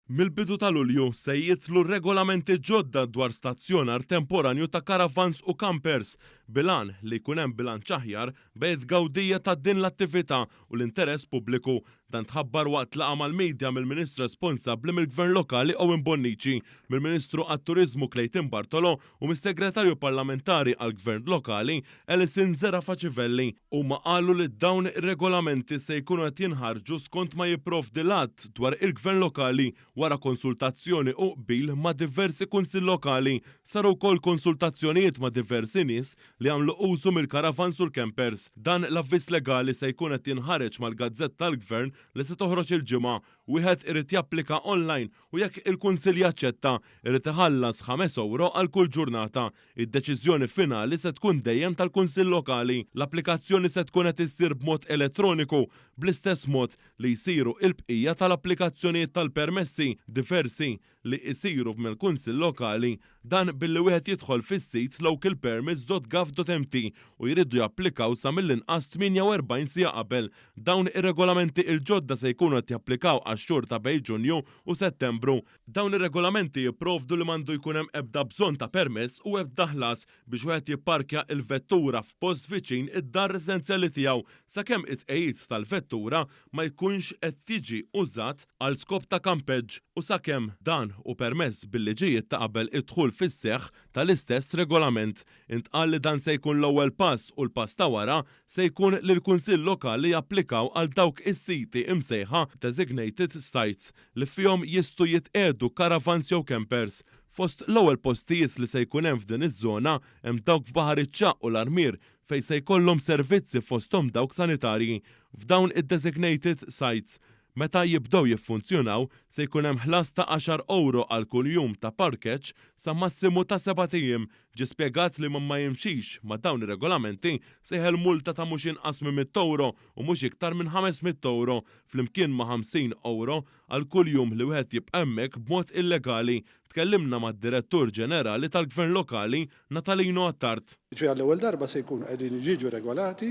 Mill-bidu ta' Lulju se jidħlu regolamenti ġodda dwar stazzjonar temporanju ta' karavans u kampers bil-għan li jkun hemm bilanċ aħjar bejn it-tgawdija ta' din l-attività u l-interess pubbliku. Dan tħabbar waqt laqgħa mal-media mill-Ministru responsabbli mill-Gvern Lokali Owen Bonnici, mill-Ministru għat-Turiżmu Clayton Bartolo u mis-Segretarju Parlamentari għall-Gvern Lokali Alison Zerafa Civelli. Huma qalu li dawn ir-regolamenti se jkunu qed jinħarġu skont ma jipprovdi l-Att dwar il-Gvern Lokali wara konsultazzjoni u qbil ma' diversi Kunsill Lokali. Saru wkoll konsultazzjonijiet ma' diversi nies li jagħmlu użu mill-karavans u l-campers. Dan l-avviż legali se jkun qed jinħareġ mal-Gazzetta tal-Gvern li se toħroġ il-Ġimgħa. Wieħed irid japplika online u jekk il-Kunsill jaċċetta, irid iħallas €5 għal kull ġurnata. Id-deċiżjoni finali se tkun dejjem tal-Kunsill Lokali. L-applikazzjoni se tkun qed issir b'mod elettroniku, bl-istess mod li jsiru il-bqija tal-applikazzjonijiet tal-permessi diversi li jsiru mill-Kunsill Lokali. Dan billi wieħed jidħol fis-sit localpermits.gov.mt u jridu japplikaw sa mill-inqas 48 siegħa qabel. Dawn ir-regolamenti il-ġodda se jkunu qed japplikaw għax-xhur ta' bejn Ġunju u Settembru. Dawn ir-regolamenti jipprovdu li m'għandu jkun hemm ebda bżonn ta' permess u ebda ħlas biex wieħed jipparkja il-vettura f'post viċin id-dar residenzjali tiegħu sakemm it-tqegħid tal-vettura ma jkunx qed jiġi użat għal skop ta' kampeġġ u sakemm dan hu permess bil-liġijiet ta' qabel id-dħul fis-seħħ tal-istess regolament. Intqal li dan se jkun l-ewwel pass u l-pass ta' wara se jkun li l-Kunsill Lokali japplikaw għal dawk is-siti imsejħa designated sites li fihom jistgħu jitqiegħdu caravans jew campers. Fost l-ewwel postijiet li se jkun hemm f'din iż-żona hemm dawk f'Baħar iċ-Ċagħaq u l-Armier fejn se jkollhom servizzi fosthom dawk sanitarji. F'dawn id-designated sites, meta jibdew jiffunzjonaw, se jkun hemm ħlas ta' €10 għal kull jum ta' parkeġġ sa massimu ta' 7 ijiem. Ġie spjegat li ma jimxix ma' dawn ir-regolamenti se jeħel multa ta' mhux inqas minn €100 u mhux iktar minn €500 flimkien ma' €50 għal kull jum li wieħed jibqa' hemmhekk b'mod illegali. Tkellimna mad-Direttur Ġenerali tal-Gvern Lokali, Natalino Attard. Ġifieri għall-ewwel darba se jkunu qegħdin jiġu regolati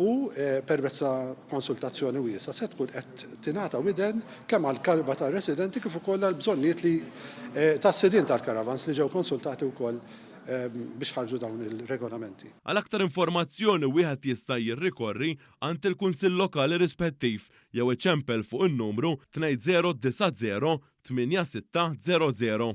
u permezz ta' konsultazzjoni wiesgħa se tkun qed tingħata widen kemm għall-karba tar-residenti kif ukoll għall-bżonnijiet li tas-sidien tal-karavans li ġew konsultati wkoll biex ħarġu dawn il-regolamenti. Għal aktar informazzjoni wieħed jista' jirrikorri għand il-Kunsill Lokali rispettiv jew iċempel fuq in-numru 2090 8600.